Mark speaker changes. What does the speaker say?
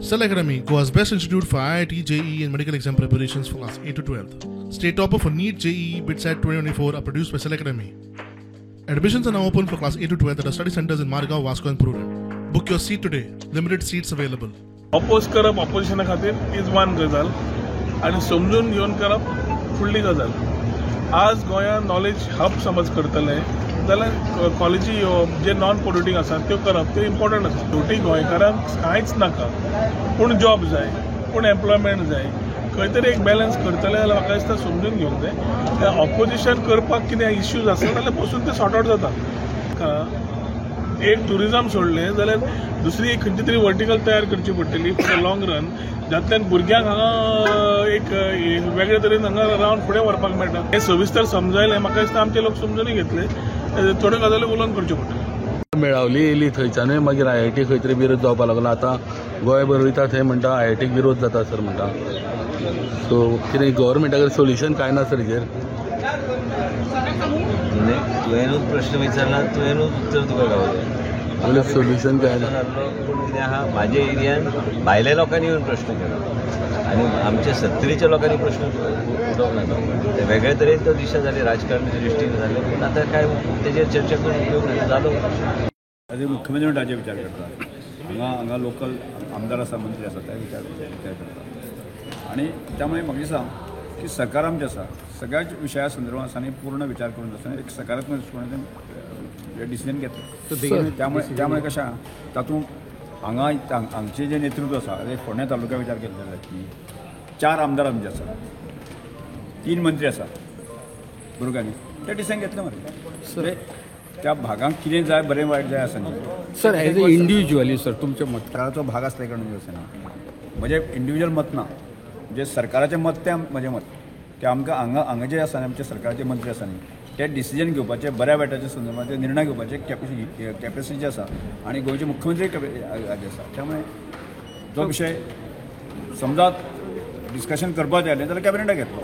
Speaker 1: Cell Academy, Goa's best institute for IIT, JEE and medical exam preparations for class 8 to 12. State topper for NEET, JEE, BITSAT 2024 are produced by Cell Academy. Admissions are now open for class 8 to 12 at our study centers in Margao, Vasco and Prudent. Book your seat today. Limited seats available.
Speaker 2: Oppose करप ऑपोजिशना खातीर is one गजाल आनी समजून घेवन करप फुडली गजाल. आज गोंयांत नॉलेज हब समज करतले जाल्यार कॉलेजी जे नॉन पोल्युटींग आसा त्यो करप त्यो इम्पॉर्टंट आसा. शेवटी गोंयकारांक कांयच नाका, पूण जॉब जाय, पूण एम्प्लॉयमेंट जाय, खंय तरी एक बॅलन्स करतले जाल्यार म्हाका दिसता समजून घेवंक जाय. ऑपोजिशन करपाक कितें इश्यूज आसा जाल्यार बसून ते सॉर्ट आवट जाता. एक ट्युरिजम सोडलें जाल्यार दुसरी एक खंयची तरी वर्टिकल तयार करची पडटली फॉर the long run, जातल्यान भुरग्यांक हांगा एक वेगळे तरेन हांगा रावन फुडें व्हरपाक मेळटा. हें सविस्तर समजायलें, म्हाका दिसता आमचे लोक समजुनूय घेतले, थोड्यो गजाली उलोवन करच्यो पडटल्यो.
Speaker 3: मेळावली येयली थंयच्यानूय मागीर आयआयटी खंय तरी विरोध जावपाक लागलो. आतां गोंयभर वयता थंय म्हणटा आयआयटीक विरोध जाता सर म्हणटा. सो कितें गव्हर्मेंटा कडेन सोल्युशन कांय ना सर हेजेर?
Speaker 4: तुवेंनूच प्रश्न विचारला, तुवेंनूच उत्तर तुका गावलें.
Speaker 3: म्हणल्यार सोल्युशन काय ना.
Speaker 4: पूण कितें आहा, म्हाज्या एरियान भायल्या लोकांनी येवन प्रश्न केलो आनी आमच्या सत्तरीच्या लोकांनी प्रश्न उठोवंक ना. ते वेगळे तरेन तो दिशा जाली, राजकारणी दृश्टीन जालें, पूण आतां काय तेजेर चर्चा करून उपयोग ना जालो.
Speaker 5: एज ए मुख्यमंत्री म्हणून ताजेर विचार करता. हांगा हांगा लोकल आमदार आसा, मंत्री आसा, ते विचार करता आनी त्यामुळे म्हाका दिसता की सरकार आमचें आसा सगळ्याच विशया संदर्भात आसा आनी पूर्ण विचार करून आसा एक सकारात्मक दृश्टिकोनांतल्यान डिसिजन घेतलें. त्यामुळे कशें आहा तातूंत हांगा हांगचें जें नेतृत्व आसा, फोंड्या तालुक्या विचार केलो जाल्यार की 4 आमदार आमचे आसा, 3 मंत्री आसा, बरोबर न्ही, ते डिसिजन घेतलें मरे. त्या भागांक कितें जाय, बरें वायट जाय आसा न्ही
Speaker 6: sir. As a individually sir तुमचें मत?
Speaker 5: सरकाराचो भाग आसल्या कारणान अशें ना, म्हजें इंडिविज्युअल मत ना, जे सरकाराचें मत तें म्हजें मत की आमकां हांगा हांगा जे आसा न्ही आमचे सरकाराचे मंत्री आसा न्ही ते डिसिजन घेवपाचे, बऱ्या वायटाच्या संदर्भात निर्णय घेवपाचे कॅपेसिटी आसा आनी गोंयचे मुख्यमंत्री आसा. त्यामुळे जो विशय समजा डिस्कशन करपाक जाय जाल्यार कॅबिनेटाक घेतलो.